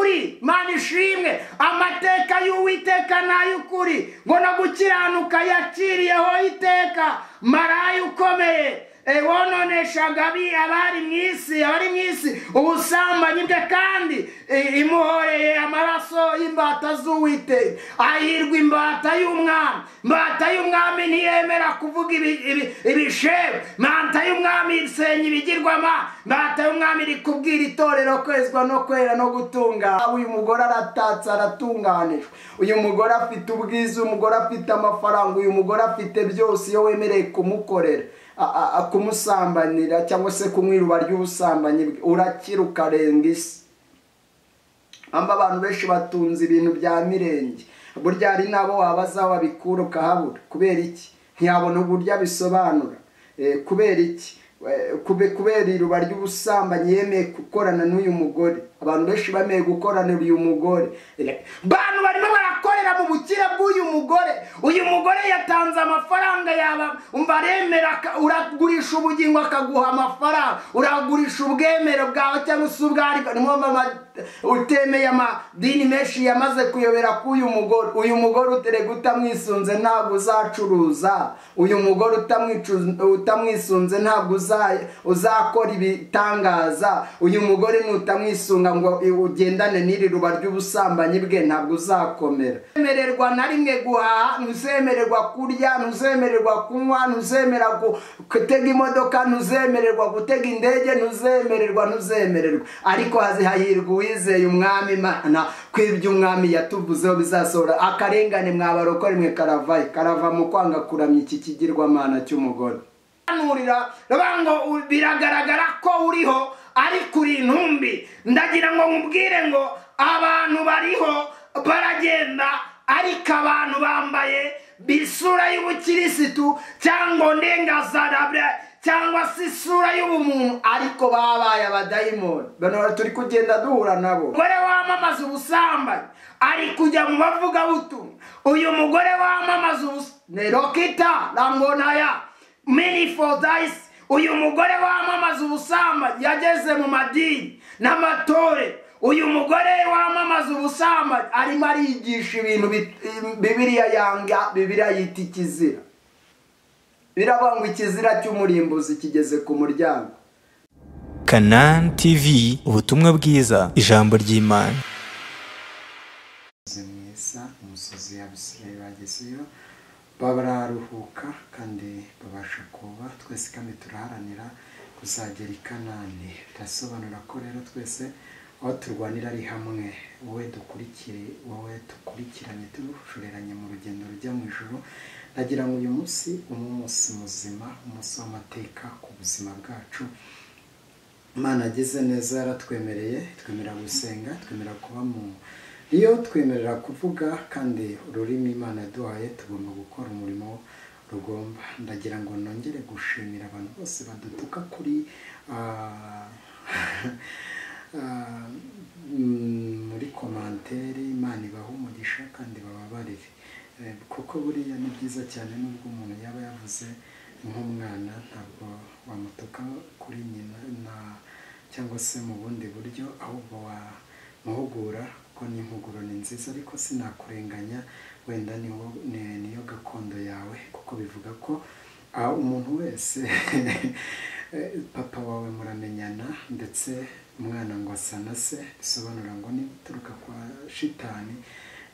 N'ay'ukuri. Mana ishimwe, amateka y'Uwiteka n'ay'ukuri, ngo no gukiranuka yaciriyeho iteka. Maraya ukomeye wononeshaga abari mu isi, abari mu isi ubusambanyi bwe, kandi imuhoreye amaraso y'imbata z'Uwiteka. Ahirwa imbata y'umwami. Imbata y'umwami ntiyemera kuvuga ibishebe. Imbata y'umwami isenya ibigirwamana. Imbata y'umwami iri kubwira itorero kwezwa no kwera no gutunga. Uyu mugore aratatse, aratunganijwe. Uyu mugore afite ubwiza, uyu mugore afite amafaranga, uyu mugore afite byose. Iyo wemereye kumukorera, kumusambanira cyangwa se kumwiruba ry'ubusambanyi, urakira ukarenga isi. Amba abantu benshi batunze ibintu bya mirenge, burya hari nabo wabaza wabikura ukahabura. Kubera iki? Ntiyabona uburyo abisobanura. Kubera iki? Kubera iruba ry'ubusambanyi yemeye gukorana n'uyu mugore. Abantu benshi bemeye gukorana uyu mugore. Bantu barimo barakorera mu bukire bw'uyu mugore. Uyu mugore yatanze amafaranga yaba umva aremera. Uragurisha ubugingo akaguha amafaranga, uragurisha ubwemero bwawe cyangwa se ubwari. Utemeye amadini menshi yamaze kuyobera k'uyu mugore. Uyu mugore uterega utamwisunze ntabwo uzacuruza. Uyu mugore utamwisunze ntabwo uzakora ibitangaza. Uyu mugore nutamwisunga ngo ugendane n'iri ruba ry'ubusambanyi bwe ntabwo uzakomera. Ntuzemererwa na rimwe guhaha, ntuzemererwa kurya, ntuzemererwa kunywa, ntuzemererwa gutega imodoka, ntuzemererwa gutega indege, ntuzemererwa, ntuzemererwa. Ariko hahirwa uwizeye umwami Imana, ko ibyo umwami yatuvuzeho bizasohora. Akarengane mwabarokore mwe karavaye, karava mu kwanga kuramya iki kigirwamana cy'umugore. Ngo biragaragara ko uriho ariko uri intumbi. Ndagira ngo nkubwire ngo abantu bariho baragenda, ariko abantu bambaye isura y'ubukirisitu cyangwa ndengazarabra cyangwa se isura y'ubumuntu, ariko babaye abadayimoni. Bano turi kugenda duhura nabo. Umugore wamamaza ubusambanyi ari kujya mu bavugabutumwa. Uyu mugore wamamaza nerokita rangonaya many for dice. Uyu mugore wamamaza ubusambanyi yageze mu madini n'amatore. Uyu mugore wamamaza ubusambanyi arimo arigisha ibintu Bibiliya yanga, Bibiliya yita ikizira. Biravuga ngo ikizira cy'umurimbuzi kigeze ku muryango. Kanani TV, ubutumwa bwiza, ijambo ry'Imana. Mwiza umusozi y'Abisirayeli bagezeyo bararuhuka kandi babasha kuba. Twese kandi turaharanira kuzagera i Kanani. Birasobanura ko rero twese aho turwanira ari hamwe. Wowe dukurikire, wowe dukurikiranye, tushoreranye mu rugendo rujya mu ijuru. Ndagira ngo uyu munsi umunsi muzima, umunsi w'amateka ku buzima bwacu. Imana ageze neza, yaratwemereye, twemerera gusenga, twemerera kuba mu iyo twemerera kuvuga, kandi ururimi Imana yaduhaye tugomba gukora umurimo rugomba. Ndagira ngo nongere gushimira abantu bose badutuka kuri muri komantere. Imana ibaha umugisha kandi bababarire, kuko buriya ni byiza cyane. Nubwo umuntu yaba yavuze nk'umwana, ntabwo wamutuka kuri nyina na cyangwa se mu bundi buryo, ahubwo wamuhugura, kuko n'impuguro ni nziza. Ariko sinakurenganya, wenda niyo gakondo yawe, kuko bivuga ko umuntu wese papa wawe muramenyana, ndetse umwana ngo asa na se, bisobanura ngo niba uturuka kwa shitani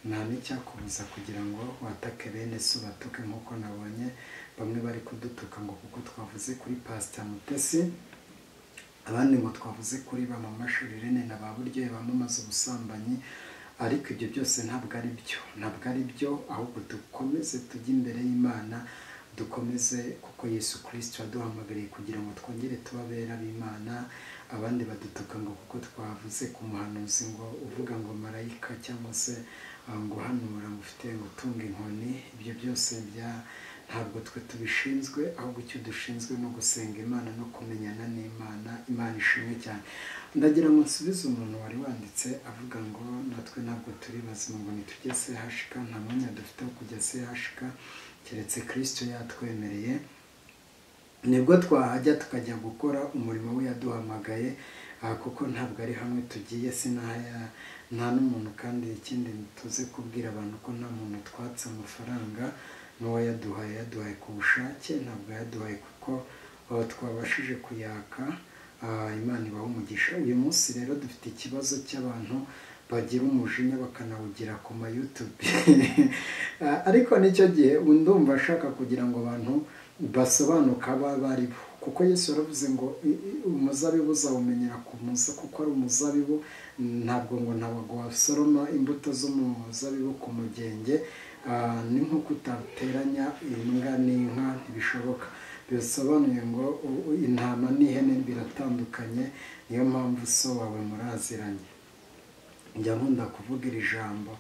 nta n'icyakubuza kugira ngo watake bene se ubatuke, nk'uko nabonye bamwe bari kudutuka ngo kuko twavuze kuri Pastor Mutesi, abandi ngo twavuze kuri ba Mama Shirlene na ba Buryohe bamamaza ubusambanyi. Ariko ibyo byose ntabwo ari byo, ntabwo ari byo. Ahubwo dukomeze tujye imbere y'Imana, dukomeze, kuko Yesu Kristo yaduhamagariye kugira ngo twongere tubabera b'Imana. Abandi badutuka ngo kuko twavuze ku muhanuzi ngo uvuga ngo marayika cyangwa se ngo hanura ngo ufite ngo utunga inkoni. Ibyo byose bya ntabwo twe tubishinzwe, ahubwo icyo dushinzwe no gusenga Imana no kumenyana n'Imana. Imana ishimwe cyane. Ndagira ngo nsubize umuntu wari wanditse avuga ngo natwe ntabwo turi bazima, ngo nitujye CHK, nta mwanya dufite wo kujya CHK keretse Kristo yatwemereye, nibwo twahajya tukajya gukora umurimo we yaduhamagaye. Kuko ntabwo ari hamwe tugiye, sinahaya nta n'umuntu. Kandi ikindi tuze kubwira abantu ko nta muntu twatse amafaranga, n'uwayaduhaye yaduhaye ku bushake, ntabwo yaduhaye kuko twabashije kuyaka. Imana ibaha umugisha. Uyu munsi rero dufite ikibazo cy'abantu bagira umujinya bakanawugira ku ma YouTube. Ariko nicyo gihe ndumva ashaka kugira ngo abantu basobanuka bari bo, kuko Yesu yaravuze ngo umuzabibu uzawumenyera ku muza, kuko ari umuzabibu, ntabwo ngo ntabwo wasoroma imbuto z'umuzabibu ku mugenge. Ni nko kutateranya imbwa n'inka, ntibishoboka. Bisobanuye ngo intama n'ihene biratandukanye, niyo mpamvu so wawe muraziranye. Njya nkunda kuvuga iri jambo,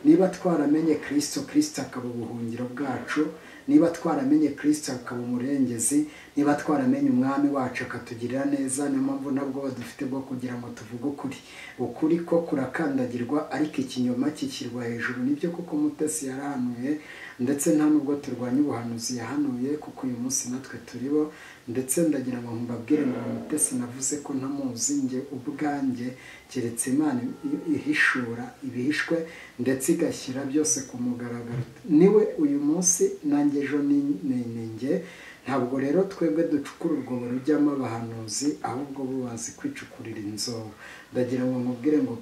niba twaramenye Kristo, Kristo akaba ubuhungiro bwacu, niba twaramenye Kristo akaba umurengezi, niba twaramenye umwami wacu akatugirira neza, niyo mpamvu nabwo badufite bwo kugira ngo tuvuge ukuri. Ukuri ko kurakandagirwa, ariko ikinyoma kikirwa hejuru. Nibyo kuko Mutesi yarahanuye, ndetse nta nubwo turwanya ubuhanuzi yahanuye, kuko uyu munsi natwe turibo. Ndetse ndagira ngo mbabwire ngo Mutesi navuze ko ntamuzi njye ubwanjye, keretse Imana ihishura ibihishwe ndetse igashyira byose ku mugaragaro. Niwe uyu munsi, nanjye ejo ni njye. Ntabwo rero twebwe ducukura urwobo rujyamo abahanuzi, ahubwo bo bazi kwicukurira inzobo. Ndagira ngo nkubwire ngo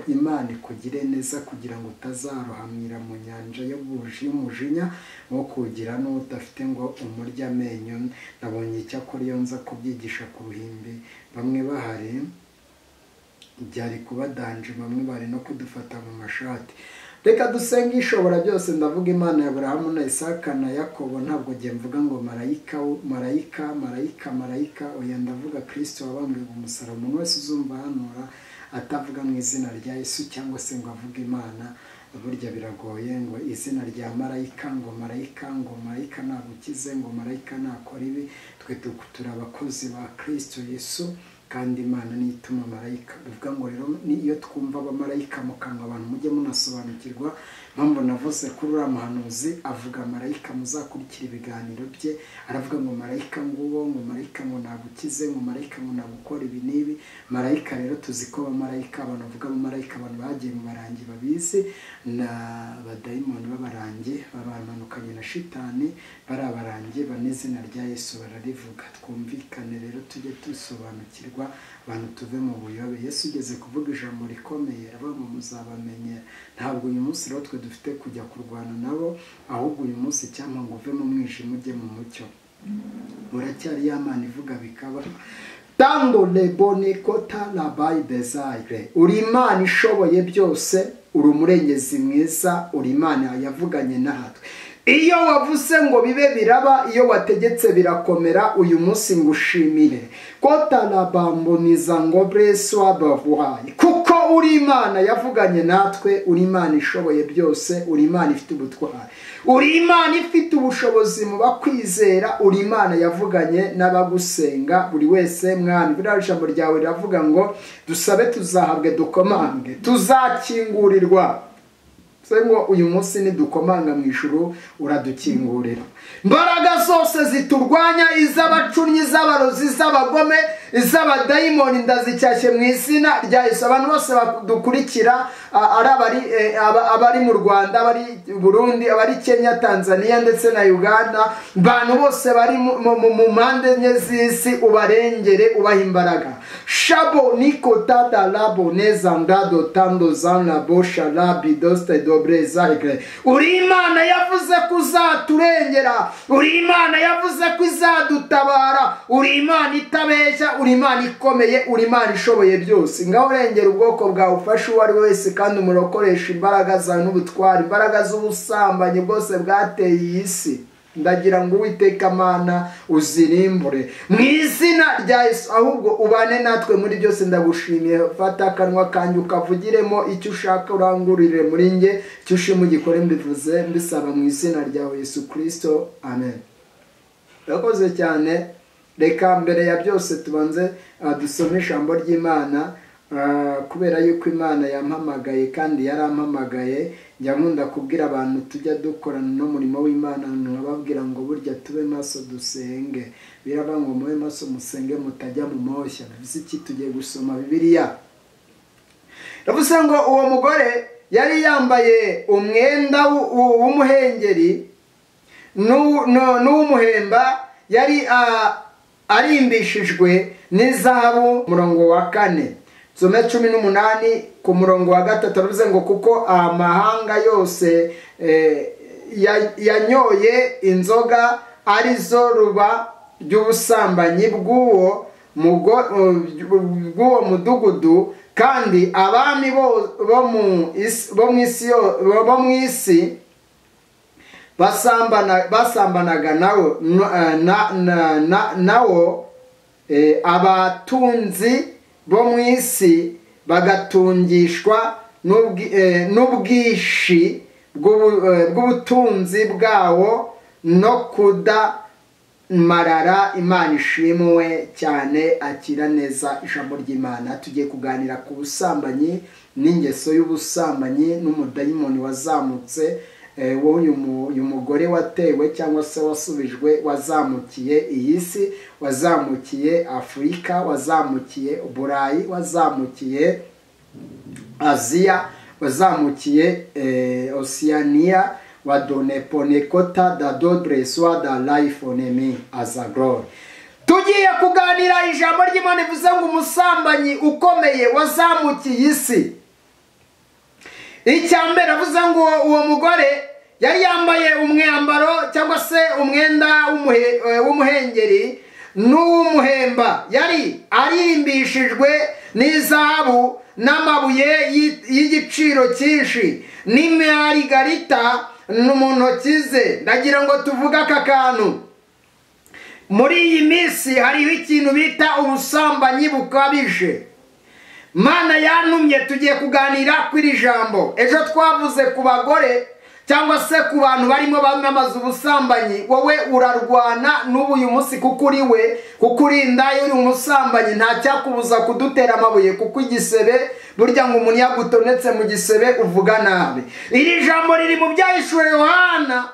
Imana ikugire neza, kugira ngo utazarohamira mu nyanja y'umujinya wo kugira n'udafite ngo umurye amenyo. Nabonye icyakora iyo nza kubyigisha ku ruhimbi bamwe bahari byari kubadanje, bamwe bari no kudufata mu mashati. Reka dusenge ishobora byose. Ndavuga Imana ya Aburahamu na Isaka na Yakobo, ntabwo ngiye mvuga ngo marayika marayika marayika marayika, oya, ndavuga Kristo wabambwe ku musaraba. Umuntu wese uzumva hanura atavuga mu izina rya Yesu cyangwa se ngo avuge Imana, burya biragoye ngo izina rya marayika, ngo marayika, ngo marayika nagukize, ngo marayika nakora ibi. Twe turi abakozi ba Kristo Yesu, kandi Imana niyo ituma marayika. Bivuga ngo rero niyo twumva abamarayika mu kanwa abantu mujye munasobanukirwa mpamvu navuze kuri uriya muhanuzi avuga marayika, muzakurikira ibiganiro bye, aravuga ngo marayika nguwo, ngo marayika ngo nagukize, ngo marayika ngo nagukora ibi n'ibi. Marayika rero tuzi ko abamarayika, abantu bavuga abamarayika, abantu bagiye mu barangi babizi, na badayimoni b'abarangi bamanukanye na shitani, bari abarangi ban'izina rya Yesu bararivuga. Twumvikane rero, tujye dusobanukirwa, abantu tuve mu buyobe. Yesu ugeze kuvuga ijambo rikomeye, aravuga ngo muzabamenye. Ntabwo uyu munsi rero twe dufite kujya kurwana nabo, ahubwo uyu munsi cyangwa ngo uve mu mwijima ujye mu mucyo. Uracyari ya Mana ivuga bikaba. Tango lebone kota labai desire. Uri Imana ishoboye byose, uri umurengezi mwiza, uri Imana yavuganye natwe. Iyo wavuze ngo bibe biraba, iyo wategetse birakomera. Uyu munsi ngushimire. Kota labamboniza ngo breswa bavuhaye, kuko uri Imana yavuganye natwe, uri Imana ishoboye byose, uri Imana ifite ubutwari, uri Imana ifite ubushobozi mu bakwizera, uri Imana yavuganye n'abagusenga buri wese. Mwami, buriya ijambo ryawe riravuga ngo dusabe tuzahabwe, dukomange tuzakingurirwa. Ngo uyu munsi nidukomanga mu ijuru uradukingurira. Imbaraga zose ziturwanya, iz'abacunnyi, iz'abarozi, iz'abagome, iz'abadayimoni, ndazicyashye mu izina rya Yesu. Abantu bose badukurikira, ari abari mu Rwanda, abari Burundi, abari Kenya, Tanzania ndetse na Uganda, abantu bose bari mu mpande enye z'isi, ubarengere, ubaha imbaraga. Shabo niko tata labo neza ngado tando zan labo shalabi doste dobre zaigre. Uri Imana yavuze ko uzaturengera, uri Imana yavuze ko izadutabara, uri Imana itabeshya, uri Imana ikomeye, uri Imana ishoboye byose. Ngaho urengera ubwoko bwawe, ufashe uwo ari wese kandi umurokoresha imbaraga zawe n'ubutwari, imbaraga z'ubusambanyi bwose bwateye iyi si. Ndagira ngo Uwiteka Mana uzirimbure mu izina rya Yesu, ahubwo ubane natwe muri byose. Ndagushimiye, fata akanwa kanjye ukavugiremo icyo ushaka, urangurire muri nge icyo ushima ugikore, mbivuze mbisaba mu izina ryawe Yesu Kristo, amen. Urakoze cyane. Reka mbere ya byose tubanze dusome ijambo ry'Imana. Kubera yuko Imana yampamagaye kandi yarampamagaye, njya nkunda kubwira abantu tujya dukorana n'umurimo w'Imana, nkababwira ngo burya tube maso dusenge. Biraba ngo mube maso musenge mutajya mu moshya. Bivuze iki? Tugiye gusoma Bibiliya. Yavuze ngo uwo mugore yari yambaye umwenda w'umuhengeri n'uw'umuhemba, yari arimbishijwe n'izahabu. Murongo wa 4 Some 18 ku murongo wa 3 aravuze ngo kuko amahanga yose yanyoye inzoga arizo ruba ry'ubusambanyi bw'uwo mudugudu, kandi abami bo mu isi basambanaga nawo, abatunzi bo mu isi bagatungishwa n'ubwishi bw'ubutunzi bwawo no kudamarara. Imana ishimwe cyane, akira neza ijambo ry'Imana. Tugiye kuganira ku busambanyi n'ingeso y'ubusambanyi n'umudayimoni wazamutse, uyu mugore watewe cyangwa se wasubijwe, wazamukiye iyi si, wazamukiye Afurika, wazamukiye Burayi, wazamukiye Aziya, wazamukiye Oceania, wadoneponekota da dodreswa da life onemi azagro. Tugiye kuganira ijambo ry'Imana rivuze ngo umusambanyi ukomeye wazamukiye isi. Icyambere avuze ngo uwo mugore yari yambaye umwambaro cyangwa se umwenda w'umuhengeri n'uw'umuhemba, yari arimbishijwe n'izahabu n'amabuye y'igiciro cyinshi n'imarigarita mu ntoki ze. Ndagira ngo tuvuge aka kantu. Muri iyi minsi hariho ikintu bita ubusambanyi bukabije. Mana yantumye tugiye kuganira kuri iri jambo. Ejo twavuze ku bagore cyangwa se ku bantu barimo bamamaza ubusambanyi. Wowe urarwana n'ubu uyu munsi kuko uri we, kuko uri indaya, uri umusambanyi, nta cyakubuza kudutera amabuye, kuko igisebe burya ngo umuntu yagutonetse mu gisebe uvuga nabi. Iri jambo riri mu byahishuwe Yohana.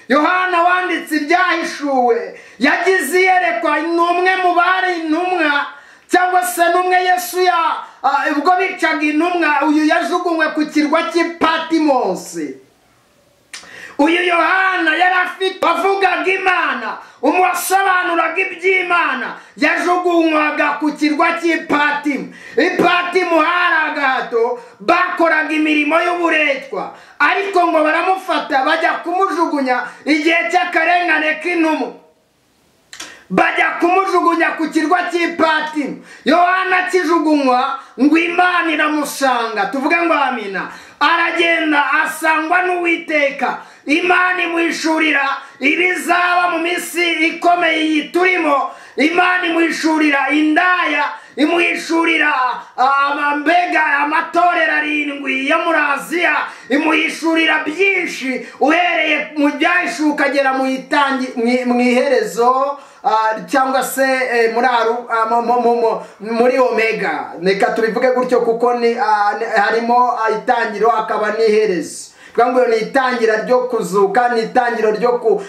Yohana wanditse ibyahishuwe yagize iyerekwa, ni umwe mu bari intumwa cyangwa se n'umwe Yesu ubwo bicaga intumwa, uyu yajugunywe ku kirwa cy'i Patimosi. Uyu Yohana yari afite wavugaga Imana, umuwasobanuraga iby'Imana, yajugunywaga ku kirwa cy'i Patimo. I Patimo hari agahato, bakoraga imirimo y'uburetwa, ariko ngo baramufata bajya kumujugunya igihe cy'akarengane k'intumwa. Bajya kumujugunya ku kirwa cy'i Patimo. Yohana akijugunywa ngo Imana iramusanga, tuvuge ngo amina. Aragenda asangwa n'Uwiteka, Imana imuhishurira ibizaba mu minsi ikomeye iyi turimo. Imana imuhishurira indaya, imuhishurira mbega amatorero 7 yo muri Aziya, imuhishurira byinshi uhereye mu byahishuwe ukagera mu iherezo cyangwa se muri Omega. Reka tubivuge gutyo kuko ni harimo itangiro akaba n'iherezo. Ngo ni itangira ryo kuzuka, ni itangiro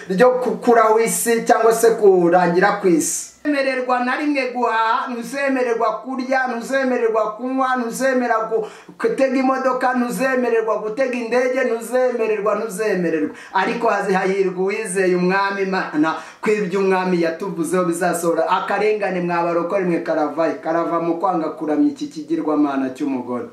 ryo gukuraho isi cyangwa se kurangira ku isi. Ntuzemererwa na rimwe guhaha, ntuzemererwa kurya, ntuzemererwa kunywa, ntuzemererwa gutega imodoka, ntuzemererwa gutega indege, ntuzemererwa. Ariko hahirwa uwizeye Umwami Imana, ko ibyo Umwami yatuvuzeho bizasohora. Akarengane mwabarokore mwe karavaye, karava mu kwanga kuramya iki kigirwamana cy'umugore.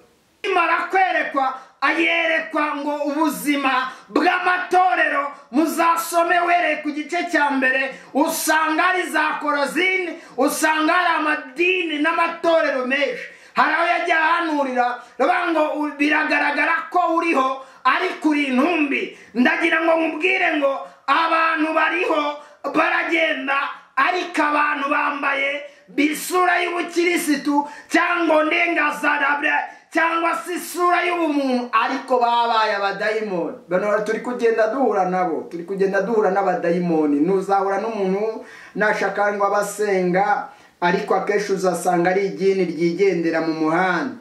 Imara kwerekwa, ayerekwa ngo ubuzima bw'amatorero muzasome wereye ku gice cya mbere, usanga ari za Korazini, usanga ari amadini n'amatorero menshi. Hari aho yajya ahanurira ngo biragaragara ko uriho ariko uri intumbi. Ndagira ngo nkubwire ngo abantu bariho baragenda, ariko abantu bambaye isura y'ubukirisitu cyangwa ndengazarabya cyangwa se isura y'ubumuntu, ariko babaye abadayimoni. Bano turi kugenda duhura nabo, turi kugenda duhura n'abadayimoni. Ntuzahura n'umuntu nashaka ngo abasenga, ariko akenshi uzasanga ari igini ryigendera mu muhanda.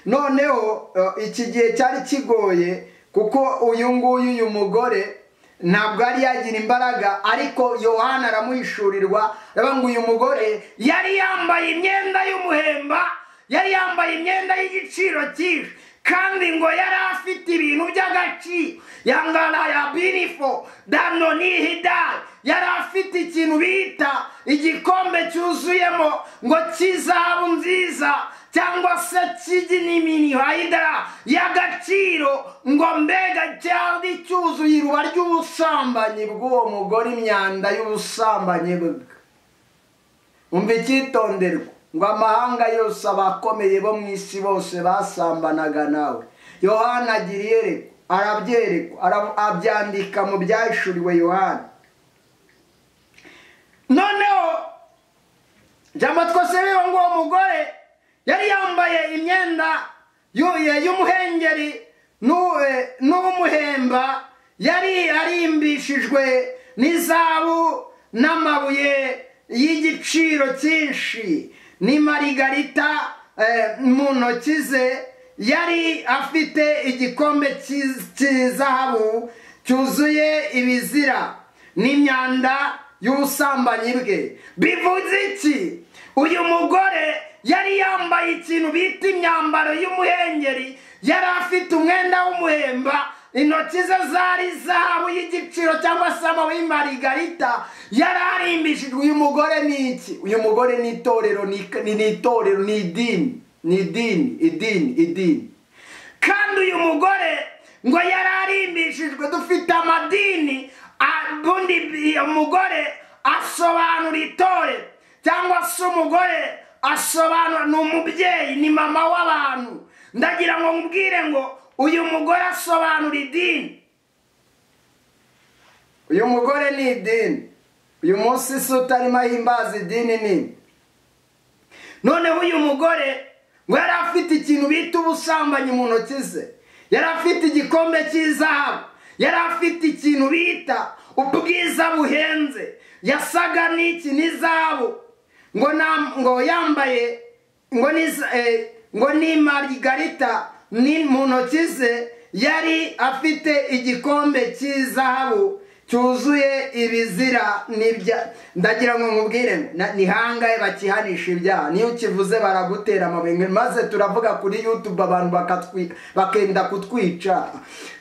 Noneho iki gihe cyari kigoye kuko uyu nguyu uyu mugore ntabwo yari yagira imbaraga, ariko Yohana aramuhishurirwa, aravuga ngo uyu mugore yari yambaye imyenda y'umuhemba, yari yambaye imyenda y'igiciro cyinshi, kandi ngo yari afite ibintu by'agaciro, yangana ya binifo danonihidari, yari afite ikintu bita igikombe cyuzuyemo ngo cy'izahabu nziza cyangwa se cy'iginiminihayidara y'agaciro, ngo mbega cyari cyuzuye iruba ry'ubusambanyi bw'uwo mugore, imyanda y'ubusambanyi bwe. Umva icyitonderwa, ngo amahanga yose abakomeye bo mu isi bose basambanaga nawe. Yohana agira iyerekwa, arabyerekwa, abyandika mu byahishuriwe Yohana. Noneho jambo twose rero ngo uwo mugore yari yambaye imyenda y'umuhengeri n'umuhemba, yari arimbishijwe n'izahabu n'amabuye y'igiciro cyinshi n'imarigarita mu ntoki ze, yari afite igikombe cy'izahabu cyuzuye ibizira n'imyanda y'ubusambanyi bwe. Bivuze iki? Uyu mugore yari yambaye ikintu bita imyambaro y'umuhengeri, yari afite umwenda w'umuhemba, intoki ze zari zahabu y'igiciro cyangwa se amabuye y'imarigarita, yari arimbishijwe. Uyu mugore ni iki? Uyu mugore ni itorero, ni itorero, ni idini, ni idini, idini, idini. Kandi uyu mugore ngo yari arimbishijwe. Dufite amadini, ubundi umugore asobanura itorero, cyangwa se umugore asobanura ni umubyeyi, ni mama w'abantu. Ndagira ngo nkubwire ngo uyu mugore asobanura idini. Uyu mugore ni idini. Uyu munsi si utarimo ahimbaza idini nini. Noneho uyu mugore ngo yari afite ikintu bita ubusambanyi mu ntoki ze, yari afite igikombe cy'izahabu, yari afite ikintu bita ubwiza buhenze, yasaga n'iki n'izahabu, ngo yambaye ngo ni marigarita ni mu ntoki ze, yari afite igikombe cy'izahabu cyuzuye ibizira n'ibya. Ndagira ngo nkubwire ni hangahe bakihanisha ibyaha, niyo ukivuze baragutera amabuye, maze turavuga kuri YouTube abantu bakenda kutwica,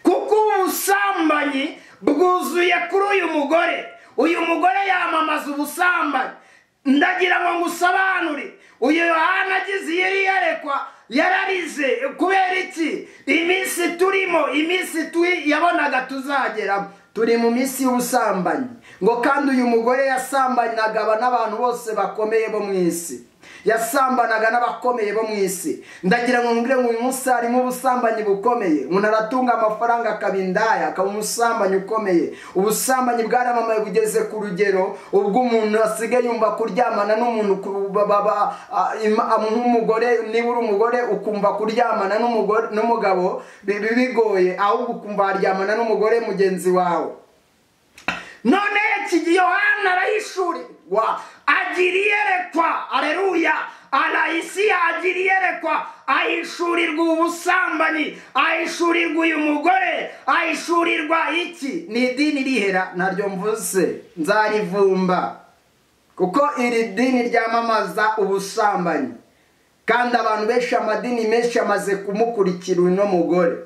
kuko ubusambanyi bwuzuye kuri uyu mugore. Uyu mugore yamamaza ubusambanyi. Ndagira ngo ngusobanure, uyu Yohana agize iyerekwa yararize. Kubera iki? Iminsi turimo, iminsi yabonaga tuzageramo, turi mu minsi y'ubusambanyi. Ngo kandi uyu mugore yasambanaga n'abantu bose bakomeye bo mu isi, yasambanaga n'abakomeye bo mu isi. Ndagira ngo mbwire ngo uyu munsi harimo ubusambanyi bukomeye. Umuntu aratunga amafaranga akaba indaya, akaba umusambanyi ukomeye. Ubusambanyi bwaramamaye bugeze ku rugero ubwo umuntu asigaye yumva kuryamana n'umuntu nk'umugore. Niba uri umugore ukumva kuryamana n'umugore n'umugabo bigoye, ahubwo ukumva waryamana n'umugore mugenzi wawe. None iki Yohana arahishurirwa, agira iyerekwa, aleluya, arayisiya agira iyerekwa, ahishurirwa ubusambanyi, ahishurirwa uyu mugore, ahishurirwa iki? Ni idini rihera, naryo mvuze nzarivumba, kuko iri dini ryamamaza ubusambanyi, kandi abantu benshi, amadini menshi amaze kumukurikira uno mugore.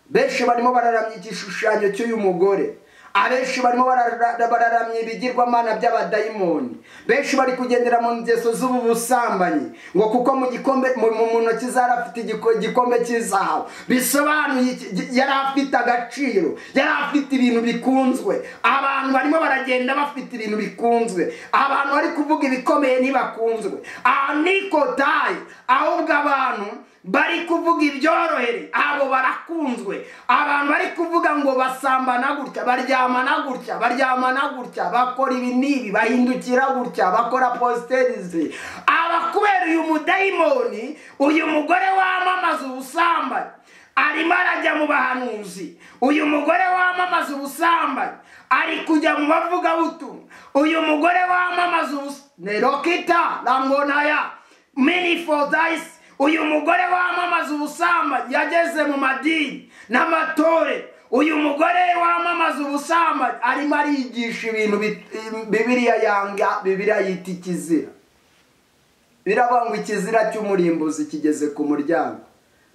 Benshi barimo bararamya igishushanyo cy'uyu mugore, abenshi barimo bararamya ibigirwamana by'abadayimoni, benshi bari kugendera mu ngeso z'ubu busambanyi, ngo kuko mu gikombe mu ntoki zari afite igikombe cy'izahabu, bisobanuye yari afite agaciro, yari afite ibintu bikunzwe. Abantu barimo baragenda bafite ibintu bikunzwe, abantu bari kuvuga ibikomeye ntibakunzwe. Aha niko tayi, ahubwo abantu bari kuvuga ibyorohere abo barakunzwe. Abantu bari kuvuga ngo basambana gutya, baryamana gutya, baryamana gutya, bakora ibi n'ibi, bahindukira gutya, bakora posterizi. Aba kubera uyu mudayimoni, uyu mugore wamamaza ubusambanyi arimo arajya mu bahanuzi, uyu mugore wamamaza ubusambanyi ari kujya mu bavugabutumwa, uyu mugore wamamaza ubusambanyi nerokita langonaya many for dice. Uyu mugore wamamaza ubusambanyi yageze mu madini n'amatore. Uyu mugore wamamaza ubusambanyi arimo arigisha ibintu Bibiliya yanga, Bibiliya yita ikizira. Birabangwa ikizira cy'umurimbuzi kigeze ku muryango.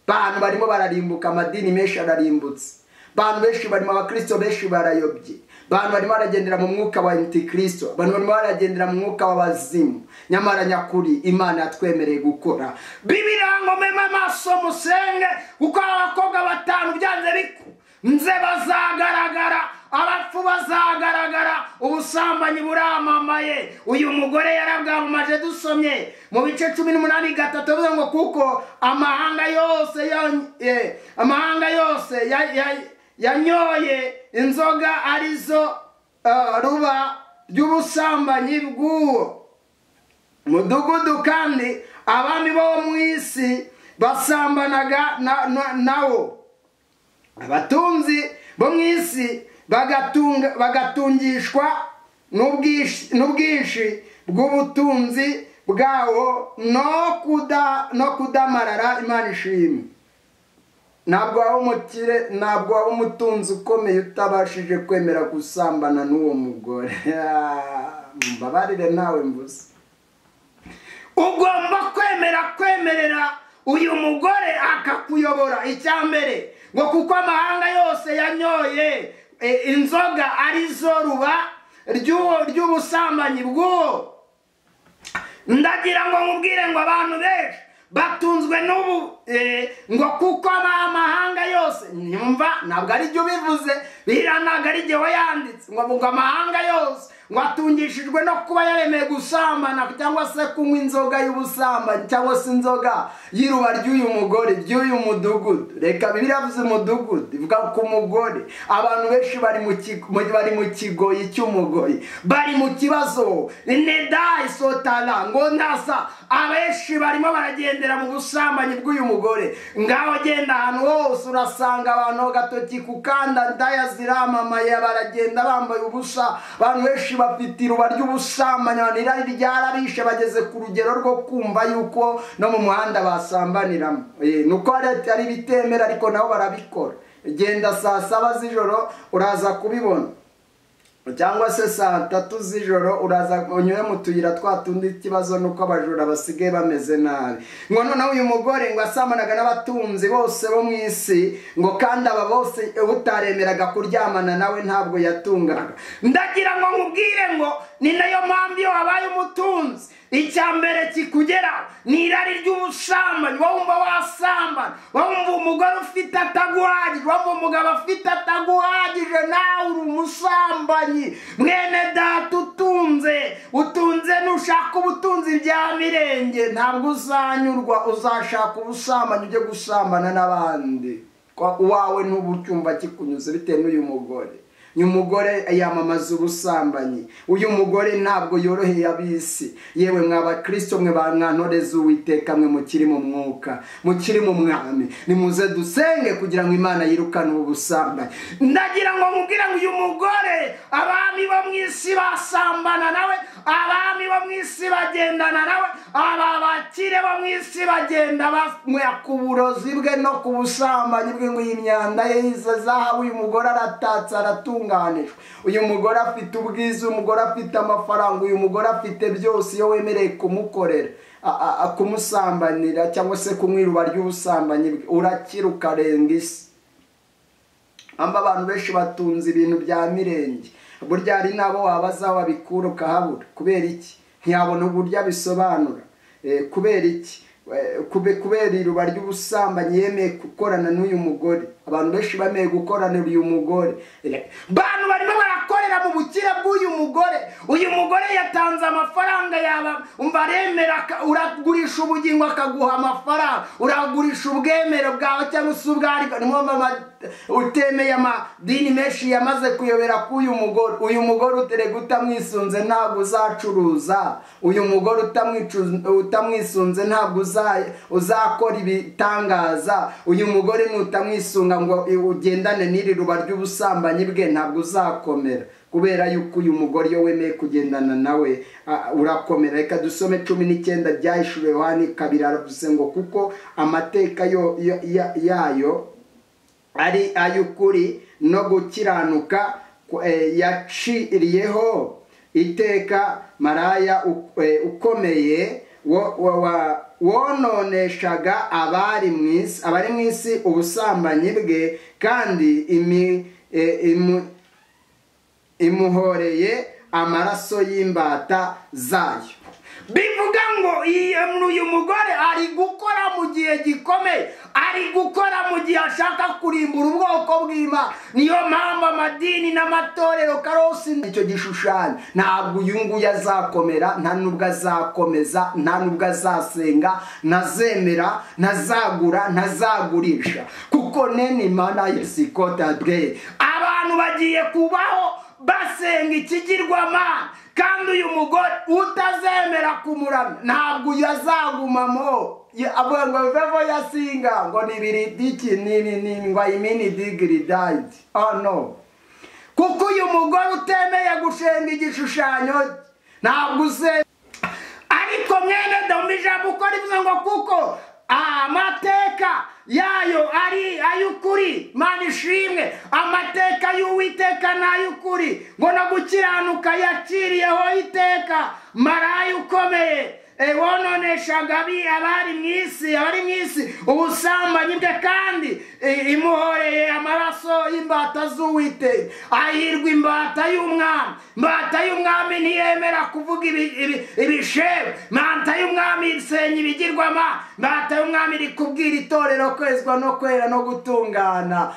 Bantu barimo bararimbuka, amadini menshi ararimbutse. Bantu benshi barimo, abakristo benshi barayobye. Bantu barimo baragendera mu mwuka wa antikristo, abantu barimo baragendera mu mwuka w'abazimu. Nyamara nyakuri Imana yatwemereye gukora. Bibiliya ngo meme amaso musenge, kuko abakobwa batanu byanze bikunze bazagaragara, abapfu bazagaragara, ubusambanyi buramamaye. Uyu mugore yarabwamamaje. Dusomye mu bice 18:3 bivuga ngo kuko amahanga yose yanyoye inzoga arizo ruba ry'ubusambanyi bw'uwo mudugudu, kandi abami bo mu isi basambanaga nawo, abatunzi bo mu isi bagatungishwa n'ubwinshi bw'ubutunzi bwawo no kudamarara. Imana ishimwe. Ntabwo waba umukire, ntabwo waba umutunzi ukomeye utabashije kwemera gusambana n'uwo mugore. Mbabarire nawe mvuze. Ugomba kwemera kwemerera uyu mugore akakuyobora. Icyambere ngo kuko amahanga yose yanyoye inzoga arizo ruba ry'ubusambanyi bw'uwo. Ndagira ngo nkubwire ngo abantu benshi batunzwe n'ubu ngo kuko amahanga yose, nyumva ntabwo ari byo bivuze, biriya ntabwo ari jyewe yanditse, ngo amahanga yose ngo atungishijwe no kuba yaremeye gusambana cyangwa se kunywa inzoga y'ubusambanyi cyangwa se inzoga y'iruba ry'uyu mugore, ry'uyu mudugudu. Reka Bibiliya yavuze umudugudu, ivuga ku mugore. Abantu benshi bari mu kigoyi cy'umugoyi, bari mu kibazo nedai sotala ngo ndasa. Abenshi barimo baragendera mu busambanyi bw'uyu mugore. Ngaho genda ahantu hose urasanga abantu gatoki kukanda, ndaya ziramamaye, baragenda bambaye ubusa. Abantu benshi bafite iruba ry'ubusambanyi, abantu irari ryarabishe, bageze ku rugero rwo kumva yuko no mu muhanda basambaniramo. Nuko ari bitemera, ariko nabo barabikora. Genda saa 7 z'ijoro uraza kubibona, cyangwa se saa 3 z'ijoro uraza unyure mu tuyira twa tundi. Ikibazo nuko abajura basigaye bameze nabi. Ngo noneho uyu mugore ngo asambanaga n'abatunzi bose bo mu isi, ngo kandi aba bose utaremeraga kuryamana nawe ntabwo yatungaga. Ndagira ngo nkubwire ngo ni nayo mpamvu iyo wabaye umutunzi icyambere kikugera ni irari ry'ubusambanyi. Wumva wasambana, wumva umugore ufite ataguhagije, wumva umugabo afite ataguhagije, nawe uri umusambanyi. Mwene data utunze nushaka ubutunzi bya mirenge ntabwo uzanyurwa, uzashaka ubusambanyi ujye gusambana n'abandi. Wawe ntubucyumva kikunyuze bitewe n'uyu mugore. Uyu mugore yamamaza ubusambanyi. Uyu mugore ntabwo yoroheye abisi. Yewe mw'abakristo mwe mwantoreza Uwiteka, mwe mukiri mu mwuka, mukiri mu mwami, nimuze dusenge kugira ngo Imana yirukane ubu busambanyi. Ndagira ngo nkubwire ngo uyu mugore abami bo mu isi basambana nawe, abami bo mu isi bagendana nawe, aba bakire bo mu isi bagenda bamwe ku burozi bwe no ku busambanyi bwe. Ngo iyi myanda ye y'izahabu, uyu mugore aratatse, aratunga. Uyu mugore afite ubwiza, uyu mugore afite amafaranga, uyu mugore afite byose. Iyo wemereye kumukorera, kumusambanira cyangwa se kunywa iruba ry'ubusambanyi bwe, urakira ukarenga isi. Amba abantu benshi batunze ibintu bya mirenge, burya hari nabo wabaza wabikura ukahabura. Kubera iki? Ntiyabona uburyo abisobanura. Kubera iki? Kubera iruba ry'ubusambanyi yemeye gukorana n'uyu mugore. Abantu benshi bemeye gukorana uyu mugore. Bantu barimo barakorera mu bukire bw'uyu mugore. Uyu mugore yatanze amafaranga yaba umva aremera, uragurisha ubugingo akaguha amafaranga, uragurisha ubwemero bwawe cyangwa se ubwari. Utemeye amadini menshi yamaze kuyobera k'uyu mugore. Uyu mugore uterega utamwisunze ntabwo uzacuruza. Uyu mugore utamwisunze ntabwo uzakora ibitangaza. Uyu mugore nutamwisunga kwiyunga ngo ugendane n'iri ruba ry'ubusambanyi bwe, ntabwo uzakomera, kubera yuko uyu mugore iyo wemeye kugendana nawe urakomera. Reka dusome 19 byahishuriwe Yohani 2, aravuze ngo kuko amateka yayo ari ay'ukuri no gukiranuka, yaciriyeho iteka maraya ukomeye wononeshaga abari mu isi ubusambanyi bwe, kandi imuhoreye amaraso y'imbata zayo. Bivuga ngo uyu mugore ari gukora mu gihe gikomeye, ari gukora mu gihe ashaka kurimbura ubwoko bw'Imana. Niyo mpamvu amadini n'amatorero karosi icyo gishushanyo, ntabwo uyu nguyu azakomera, nta nubwo azakomeza, nta nubwo azasenga, ntazemera, ntazagura, ntazagurisha, kuko nene Imana yesikota bwe. Abantu bagiye kubaho basenga ikigirwamana, kandi uyu mugore utazemera kumuramya ntabwo uyu azagumamo. Avuga ngo vevo yasinga ngo ni biridiki ni ngo imini digiri died. Oh no, kuko uyu mugore utemeye gushenga igishushanyo ntabwo uze. Ariko mwene dombi ijambo uko rivuze ngo kuko amateka yayo ari ay'ukuri, Mana ishimwe, amateka y'Uwiteka n'ay'ukuri, ngo no gukiranuka yaciriyeho iteka maraya ukomeye wononeshaga abari mu isi ubusambanyi bwe, kandi imuhoreye amaraso y'imbata z'Uwiteka. Ahirwa imbata y'umwami. Imbata y'umwami ntiyemera kuvuga ibishebe. Imbata y'umwami isenya ibigirwamana. Imbata y'umwami iri kubwira itorero kwezwa no kwera no gutungana.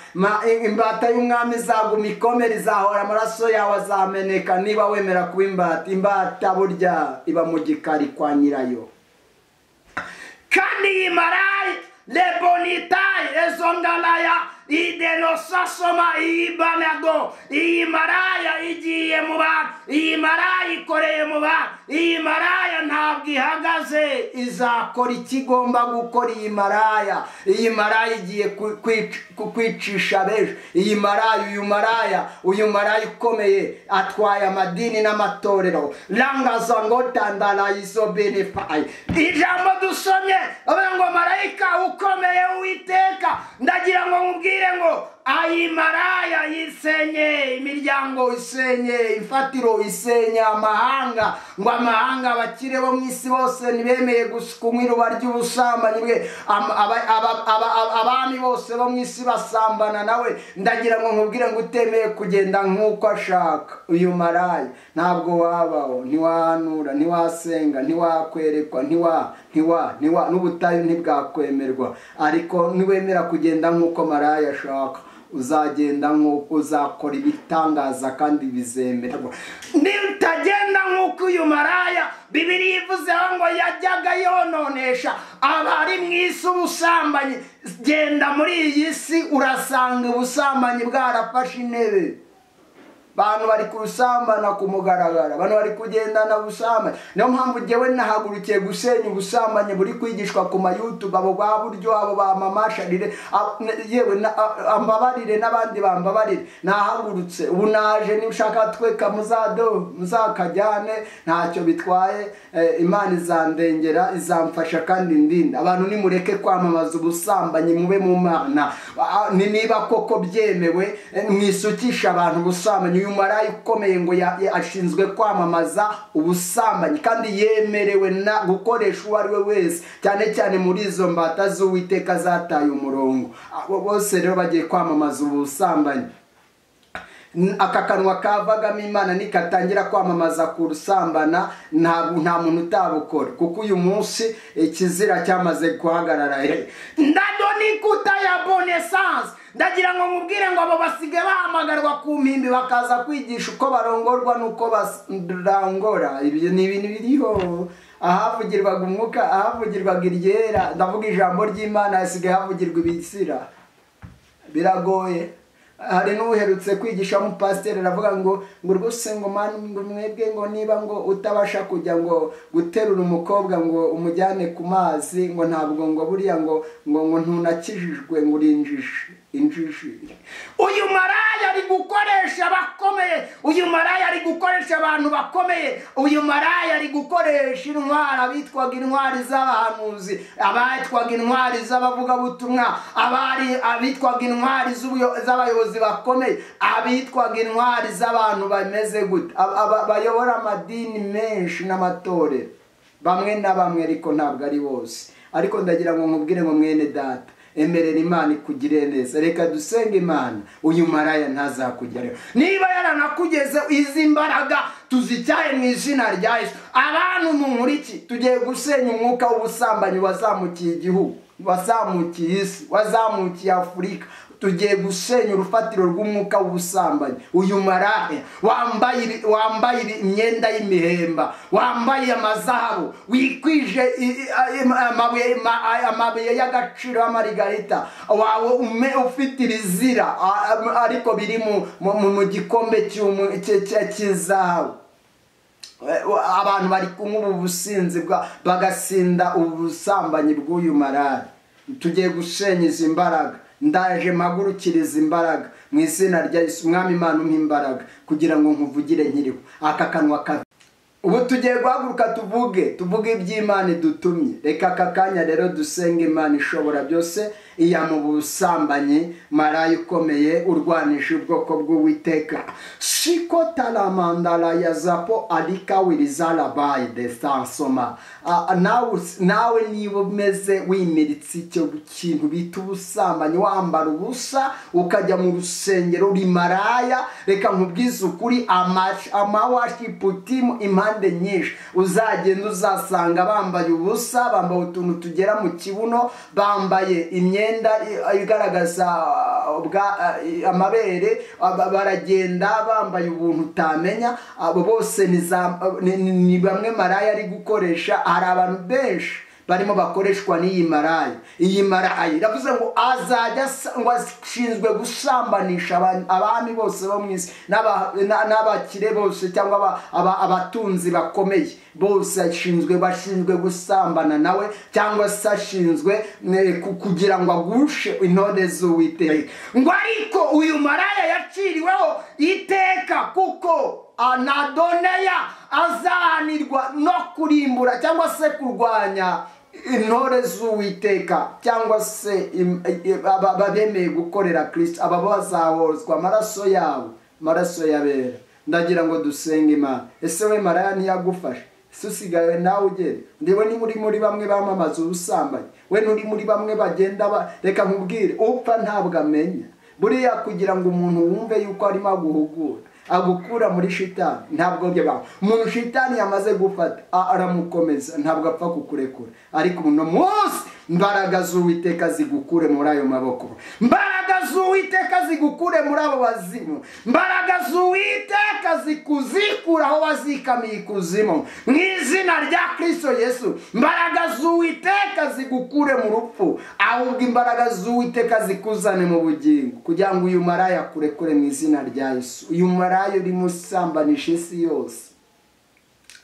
Imbata y'umwami izaguma ikomera, izahora amaraso yawe azameneka niba wemera kuba imbata. Imbata burya iba mu gikari kwa nyirayo. Kandi iyi maraya lebonitayi ezongalaya idenosasoma iyibanago, iyi maraya igiye mu bantu, iyi maraya ikoreye mu bantu, iyi maraya ntabwo ihagaze, izakora ikigomba gukora. Iyi maraya, iyi maraya igiye kwicisha benshi. Iyi maraya, uyu maraya ukomeye atwaye amadini n'amatorero. Langaza ngo tandala isobenefai. Ijambo dusomye bavuga ngo marayika ukomeye Uwiteka, ndagira ngo nkubwire ngo ayi maraya isenye imiryango, isenye imfatiro, isenye amahanga, ngo amahanga abakire bo mu isi bose ntibemeye kunywa iruba ry'ubusambanyi bwe, abami bose bo mu isi basambana nawe. Ndagira ngo nkubwire ngo utemeye kugenda nk'uko ashaka uyu maraya, ntabwo wabaho, ntiwahanura, ntiwasenga, ntiwakwerekwa, ntiwa n'ubutayu ntibwakwemerwa. Ariko niwemera kugenda nk'uko maraya ashaka, uzagenda nk'uko uzakora ibitangaza kandi bizemerwa. Nitagenda nk'uko uyu maraya Bibiliya ivuzeho ngo yajyaga yononesha abari mu isi ubusambanyi. Genda muri iyi si urasanga ubusambanyi bwarafashe intebe. Bantu bari kurusambana ku mugaragara, abantu bari kugendana ubusambanyi. Niyo mpamvu jewe nahagurukiye gusenya ubusambanyi buri kwigishwa ku ma YouTube, abo ba buryo, abo ba mama sharire, yewe ambabarire n'abandi bambabarire. Nahagurutse ubu naje, nimushaka tweka muzado muzakajyane, ntacyo bitwaye. Imana izandengera, izamfasha kandi ndinda. Abantu nimureke kwamamaza ubusambanyi, mube mu Mana. Niba koko byemewe mwisukisha abantu ubusambanyi. Uyu maraya ukomeye ngo ashinzwe kwamamaza ubusambanyi, kandi yemerewe na gukoresha uwo ari we wese, cyane cyane muri izo mbata z'Uwiteka zataye umurongo. Abo bose rero bagiye kwamamaza ubusambanyi. Aka kanwa kavagamo Imana nikatangira kwamamaza kurusambana, nta muntu utabukora, kuko uyu munsi ikizira cyamaze guhagarara. Ndadonikuta ya bonaissance. Ndagira ngo nkubwire ngo abo basige bahamagarwa ku mpimbi bakaza kwigisha uko barongorwa nuko barangora. Ibyo ni ibintu biriho. Ahavugirwaga umwuka, ahavugirwaga iryera, ndavuga ijambo ry'Imana, hasigaye havugirwa ibisira. Biragoye. Hari n'uherutse kwigisha umupasiteri aravuga ngo rwose ngo mani ngo mwebwe ngo niba ngo utabasha kujya ngo guterura umukobwa ngo umujyane ku mazi ngo ntabwo ngo buriya ngo ngo ntunakijijwe ngo urinjije injiji. Uyu maraya ari gukoresha abakomeye, uyu maraya ari gukoresha abantu bakomeye, uyu maraya ari gukoresha intwari, abitwaga intwari z'abahanuzi, abatwaga intwari z'abavugabutumwa, abari abitwaga intwari z'abayobozi bakomeye, abitwaga intwari z'abantu bameze gute, bayobora amadini menshi n'amatorero, bamwe na bamwe ariko ntabwo ari bose. Ariko ndagira ngo nkubwire ngo mwene data, emerera Imana ikugire neza, reka dusenge Imana, uyu maraya ntazakugeraho. Niba yaranakugeze, izi mbaraga tuzicyaye mu izina rya Yesu. Abantu munkuriki, tugiye gusenya umwuka w'ubusambanyi wazamukiye igihugu, wazamukiye isi, wazamukiye Afurika. Tugiye gusenya urufatiro rw'umwuka w'ubusambanyi. Uyu maraya wambaye imyenda y'imihemba, wambaye amazahabu, wikwije amabuye y'agaciro y'amarigarita, wawe ufite ibizira ariko biri mu gikombe cy'izahabu. Abantu bari kunywa ubu businzi bagasinda ubusambanyi bw'uyu maraya. Tugiye gusenya izi mbaraga. Ndaje mpagurukiriza imbaraga mu izina rya Yesu. Mwami Imana umpe imbaraga kugira ngo nkuvugire nkiriho aka kanwa kabi. Ubu tugiye guhaguruka tuvuge iby'Imana idutumye. Reka aka kanya rero dusenge Imana ishobora byose, iya mu busambanyi maraya ukomeye urwanisha ubwoko bw'Uwiteka. Shiko talamandala ya zapo alika wirizala by de sansoma. Nawe niba umeze wimiritse icyo kintu bita ubusambanyi, wambara ubusa ukajya mu rusengero uri maraya, reka nkubwize ukuri, amaworship team impande nyinshi uzagenda uzasanga bambaye ubusa, bambaye utuntu tugera mu kibuno, bambaye imyenda igaragaza amabere, baragenda bambaye ubuntu utamenya. Abo bose ni bamwe maraya ari gukoresha. Hari abantu benshi barimo bakoreshwa n'iyi maraya. Iyi maraya iravuze ngo azajya ngo ashinzwe gusambanisha abami bose bo mu isi n'abakire bose, cyangwa abatunzi bakomeye bose, bashinzwe gusambana nawe, cyangwa se ashinzwe kugira ngo agushe intore z'Uwiteka. Ngo ariko uyu maraya yaciriweho iteka, kuko anadoneya azahanirwa no kurimbura cyangwa se kurwanya intore z'Uwiteka, cyangwa se abemeye gukorera Kristo, aba bazahozwa amaraso yabo, amaraso y'abera. Ndagira ngo dusenge Imana. Ese we maraya ntiyagufashe? Ese usigaye nawe ugere? Ndiwe ni muri bamwe bamamaza ubusambanyi, we nturi muri bamwe bagenda reka nkubwire, upfa ntabwo amenya. Buriya kugira ngo umuntu wumve yuko arimo aguhugura, agukura muri shitani, ntabwo byabaho. Umuntu shitani yamaze gufata aramukomeza, ntabwo apfa kukurekura. Ariko uno munsi imbaraga z'Uwiteka zigukure muri ayo maboko, imbaraga z'Uwiteka zigukure muri abo bazimu, imbaraga z'Uwiteka zikuzikura aho wazikamiye ikuzimu, mu izina rya Kristo Yesu. Imbaraga z'Uwiteka zigukure mu rupfu, ahubwo imbaraga z'Uwiteka zikuzane mu bugingo, kugira ngo uyu maraya akurekure mu izina rya Yesu. Uyu maraya urimo usambanisha isi yose,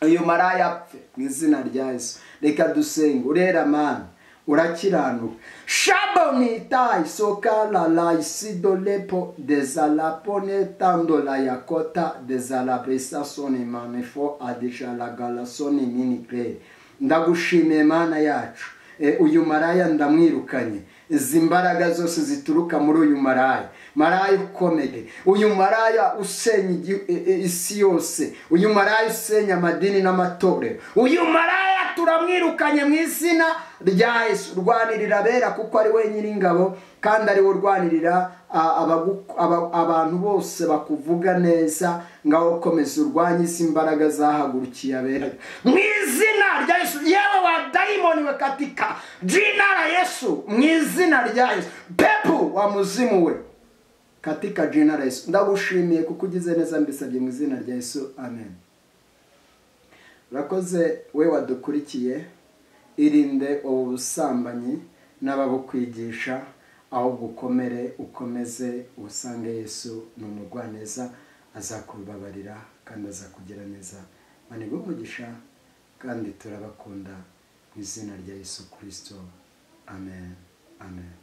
uyu maraya apfe mu izina rya Yesu. Reka dusenge. Urera Mana, urakiranuka. Shabonitai sokala la isidolepo desalapone tandola yakota desalabresa soni manefo adishalagala soni minikre. Ndagushimiye Mana yacu. Uyu maraya ndamwirukanye. Izi mbaraga zose zituruka muri uyu maraya, maraya ukomeye, uyu maraya usenya isi yose, uyu maraya usenya amadini n'amatorero, uyu maraya turamwirukanye mu izina rya Yesu. Rwanirira abera, kuko ari we nyiringabo, kandi ari we urwanirira abantu bose bakuvuga neza. Ngaho komeza urwanye izi mbaraga zahagurukiye abera mu izina rya Yesu. Yewe wa dayimoni we, katika jina la Yesu, mu izina rya Yesu, pepu wa muzimu we, katika jina la Yesu. Ndagushimiye kuko ugize neza, mbisabye mu izina rya Yesu, amen. Urakoze we wadukurikiye. Irinde ubusambanyi n'ababukwigisha, Ahubwo ukomere, ukomeze usange Yesu, ni umugwaneza, azakubabarira kandi azakugira neza. Imana iguhe umugisha kandi turabakunda mu izina rya Yesu Kristo. Amen, amen.